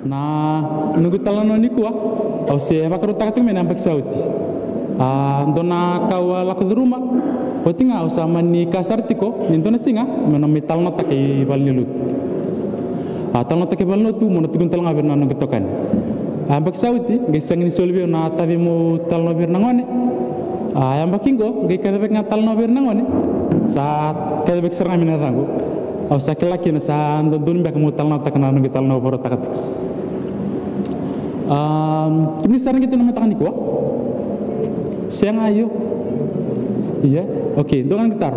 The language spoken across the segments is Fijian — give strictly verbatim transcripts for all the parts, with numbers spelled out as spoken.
Na noqu italanoa nikua au se vakarautaka tiko mai na yabaki sa oti. A dua na ka au a lako curuma, oti ga au sa mani kaya sara tiko ni dua na siga meu na mai talanoataka i valenilotu. A talanoataka i valenilotu meu na tukuna tale ga vei ira na noqu itokani. A yabaki sa oti qai sega ni soli vei au na tavi meu talanoa vei ira na gone. A yabaki qo qai kacivaki ga talanoa vei ira na gone. Sa kacivaki sara ga mai na yacaqu. Au sa kila kina sa dodonu beka meu talanoataka na noqu italanoa vakarautaka tiko. Am, kemuni sara qito na mataka nikua? Sega, io. Ia, okay, dua ga na qito.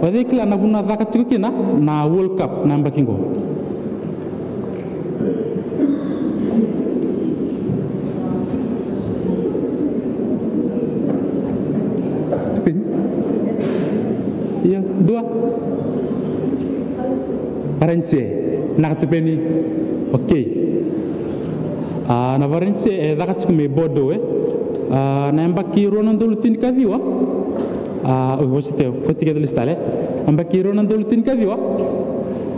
O cei kila na vanua caka tiko kina na World Cup na yabaki qo? Tupeni. Ia, dua. Varanise. Naka tupeni. Okay. A, na Varanise e caka tiko mai Bordeaux, e. A, na yabaki rua na udolu tinikaciwa. A, oi, vosa tiko, ko tiko e lista tale. Yabaki rua na udolu tinikaciwa.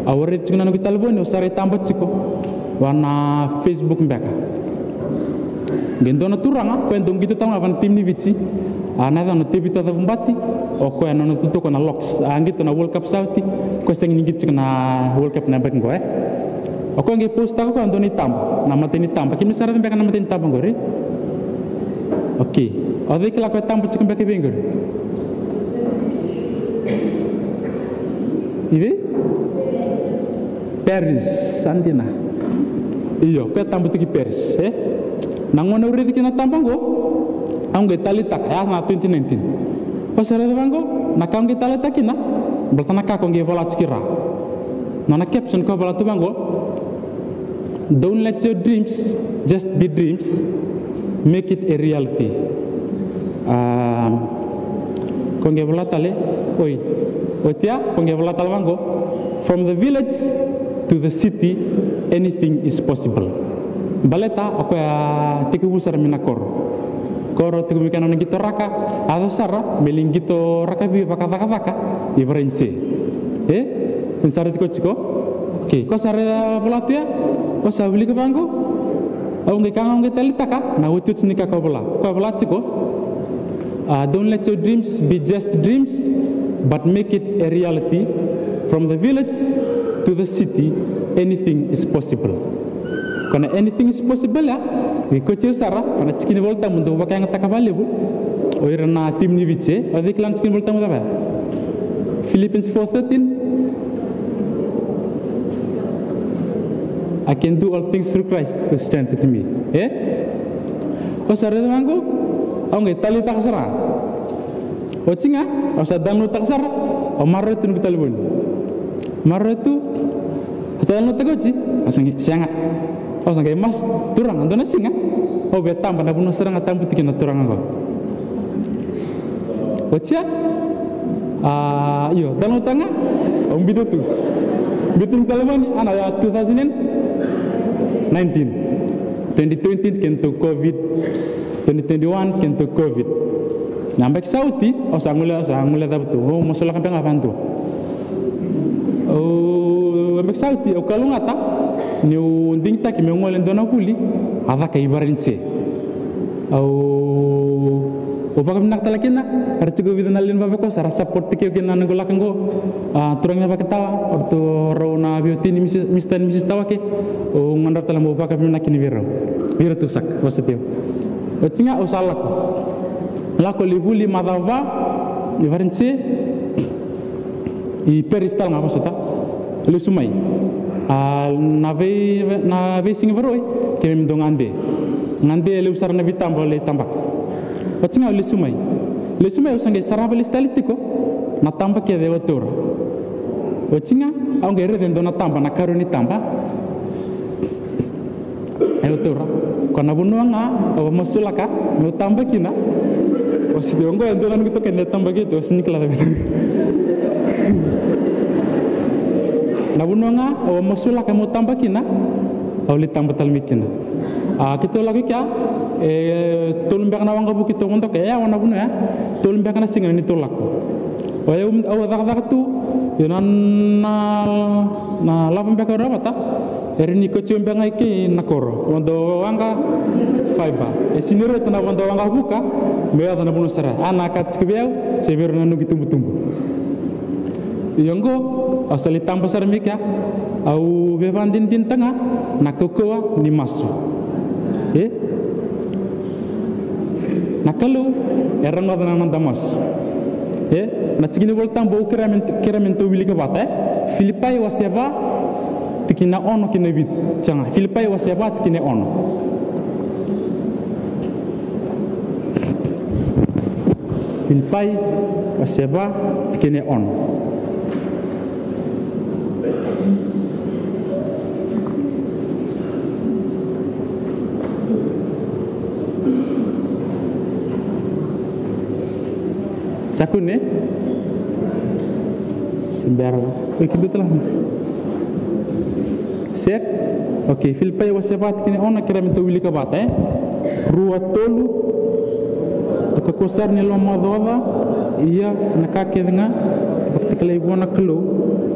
Au a raica tiko na noqu talevoni, au sa rai taba tiko vua na Facebook beka. Qai dua na turaga, o koya dau qito tale ga vua na timi ni Viti. A, na yacana o Tevita Cavubati, o koya na nona itukutuku na Locks. A, qito na World Cup sa oti, o koya sega ni qito tiko na World Cup na yabaki qo, e. O koya qai postaka o koya dua na itaba, na mata ni taba. Kemuni sa raica beka na mata ni taba qori? Okay. O cei kila o koya taba tiko beka i vei qori? I vei? Paris, sa dina. Io, o koya taba tiko i Paris, e? Na gauna au raica kina na taba qo, au qai taleitaka, ya na twenty nineteen. Ko sa raica vaqo, na ka au qai taleitaka kina, baleta na ka ko qai vola tiko i ra. Na, na caption ko vola tu vaqo, "Don't let your dreams just be dreams, make it a reality." A, ko qai vola tale, oi, oti ya, ko qai vola tale vaqo, "From the village to the city, anything is possible." Baleta o koya tekivu sara mai na koro. Koro tekivu mai kena nona qito raka, yaco sara me lai qito rakavi vakacakacaka i Varanise. E? Ni sa raica tiko tiko. Okay, ko sa raica vola tu ya, o sa wilika vaqo. Au qai ka ga au qai taleitaka na otioti ni ka ko vola. Ko vola tiko, a, "Don't let your dreams be just dreams, but make it a reality. From the village to the city, anything is possible." Ko na "anything is possible" ya, e kauti au sara vua na tiki ni Volatabu dau vakayagataka vakalevu o ira na timi ni Viti. O cei kila na tiki ni Volatabu cava ya? Philippians four thirteen. "I can do all things through Christ who strengthens me." E? Ko sa raica vaqo, au qai taleitaka sara. Oti ga, au sa download-taka sara, au maroroya tu noqu talevoni. Maroroya tu, au sa download-taka oti, au sa qai, sega. Au sa qai masu, Turaga, dua na siga au via taba na vanua sara ga taba tiko na turaga qo. Oti ya, a, io, download-taka ga, au biuta tu. Biuta noqu talevoni, a, na, ya, two thousand and nineteen. Twenty twenty keitou COVID, twenty twenty-one keitou COVID. Na yabaki sa oti, au sa gole, au sa gole cavutu, au masulaka beka ga vakadua. Au, yabaki sa oti, au kalougata niu digitaki meu gole dua na vuli a caka i Varanise. Au, au vakavinavinaka tale kina, era tiko e vica na lewe ni vavakoso era support-taki au kina na noqu lako qo. A, turaga na Vakatawa, o ratou rau na veiwatini, Mister, Mister and Missus Tawake. Au gadreva tale meu vakavinavinaka kina vei rau. Vei iratou saka, vosoti au. Oti ga au sa lako. Lako lai vuli macawa va i Varanise. I Paris tale ga, vosota. Lesu mai. A, na vei, na veisiga Vakarauwai keimami dau gade. Gade e levu sara na veitaba au lai tabaka. Oti ga au lesu mai. Lesu mai au sa qai sarava lesu tale tiko na taba kece e watiura. Oti ga au qai raica e dua na taba, na karua ni taba. E watiura, ko na vanua ga au a masulaka meu taba kina. Vosoti au, qo e dua na noqu itokani e tabaki tu, au sega ni kila cava. Na vanua ga au a masulaka meu taba kina, au lai taba tale mai kina. A, keitou lako i kea, e tolu beka na waqavuka keitou vodo ke, e yawa na vanua ya, tolu beka na siga neitou lako. O yau au a cakacaka tu, io na, na, na lavo beka au rawata. Era ni koti obe ga i kei na koro vodo waqa fiber. E sini reta na vodo waqa vuka me yaco na vanua sara. A na ka tiko vei au se vei ira na noqu tubutubu. Ia oqo au sa lai taba sara mai kea. Au veivakadinadinataka ga na kaukauwa ni masu. E Na Kalou e rogoca na noda masu. E na tiki ni Volatabu au kerea me, kerea me datou wilika vata, e Filipai wase va, tikina ono ki na vitu. Sega, Filipai wase va, tikina ono. Filipai wase va, tikina ono. Sa kune? Se bera. Oi, kidua tale. Set. Okay, Filipai wase va, tikina ono, kerea me datou wilika vata, e? Rua, tolu. Ka kua sara ni lomaocaoca, ia na ka kece ga vakatakilai vua na Kalou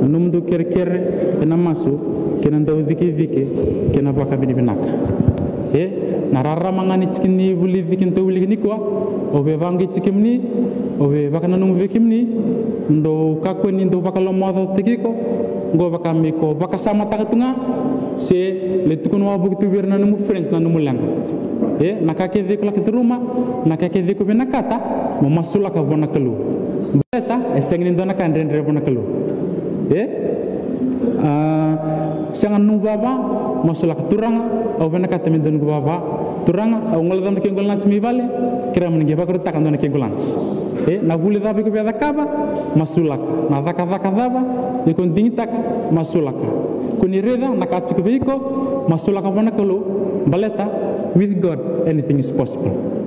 na nomudou kerekere kei na masu kei na daucikecike kei na vakavinavinaka. E na rarama ga ni tiki ni vulici kei na dauvilici nikua, au via vaqeti kemuni, au via vakananumi vei kemuni, dou kakua ni dou vakalomaocaocataki iko. Oqo vaka me iko vakasamataka tu ga, se lai tukuna wavoki tu vei ira na nomu friends, na nomu leqa. E na ka kece iko laki curuma, na ka kece iko vinakata, mo masulaka vua na Kalou. Baleta e sega ni dua na ka dredre vua na Kalou. E a sega na nomu vava, masulaka. Turaga, au vinakata me dua noqu vava. Turaga, au gole cava na kequ lunch mai vale, kerea mo ni qai vakarautaka dua na kequ lunch. E na vuli cava iko via cakava, masulaka. Na cakacaka cava iko digitaka, masulaka. Ko ni raica na ka tiko vei iko, masulaka vua na Kalou. Baleta with God anything is possible.